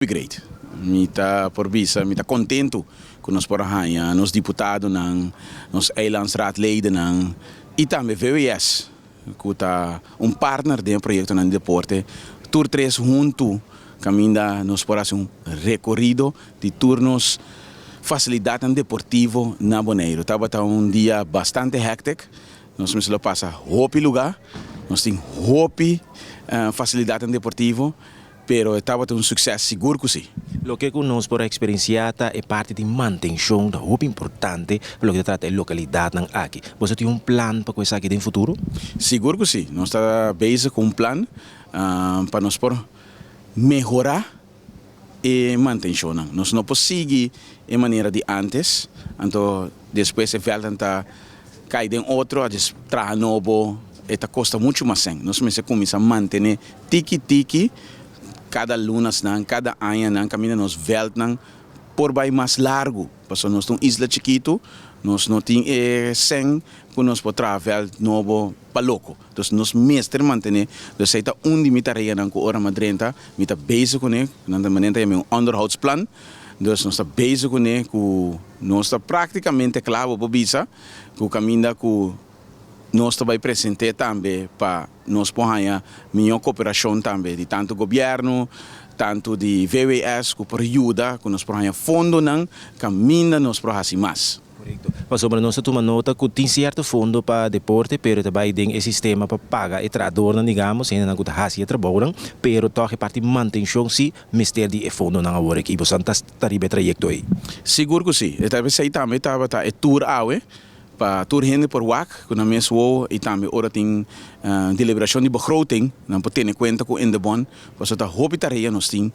Great. Mi ta por bisa, mi ta kontentu ku nos por a haña nos diputadonan, nos eilandsraadledennan i tambe VWS ku ta un partner den e proyektonan di deporte, tur tres huntu kaminda nos por hasi un rekorido di tur nos fasilidatnan deportivo na Boneiru. Tabata un dia bastante hectic, nos mester lo pasa hopi lugá, nos tin hopi fasilidatnan deportivo. Pero e tabata un succes, sigur cu si. Loke cu nos por a experiencia ta e parti di mantencion ta hopi importante pa loke ta trata e localidadnan aki. Boso tin un plan pa cu esaki den futuro? Sigur cu si. Nos ta bezig cu un plan pa nos por mehora e mantencionnan. Nos no por sigui e manera di antes, anto despues e veldnan ta kai den otro, a djes traha nobo, e ta kosta muchu mas sèn. Nos mester kuminsá mantené tiki tiki kada lunasnan, kada añanan kaminda nos vèltnan por bai mas largu, pasobra nos ta un isla chikitu, nos no tin e sèn ku nos por traha vèlt nobo pa loko. Entonces nos mester mantené, dus esei ta un di mi tareanan ku ora mi a drenta mi ta bezig kuné, nan ta manera ta yama un onderhoudsplan, dus nos ta bezig kuné ku nos ta práktikamente kla bo por bisa ku kaminda ku nos ta bai present'é tambe pa nos por haña mihó koperashon tambe di tantu gobièrnu, tantu di VWS ku por yuda ku nos por haña fondonan kaminda nos por hasi mas. Korekto. Pasobra nos ta tuma nota ku tin sierto fondo pa deporte, pero ta bai den e sistema pa paga e trahadornan, digamos, hendenan ku ta hasi e trabounan, pero tòg e parti mantenshon si mester di e fondonan awor aki. Bosan ta ta riba e trayekto ei? Sigur ku si. E ta esei tambe tabata e tour awe pa tur hende por wak ku nan mes wowo i tambe ora tin deliberashon di begroting nan por tene kuenta ku Indebon pasobra ta hopi tarea nos tin.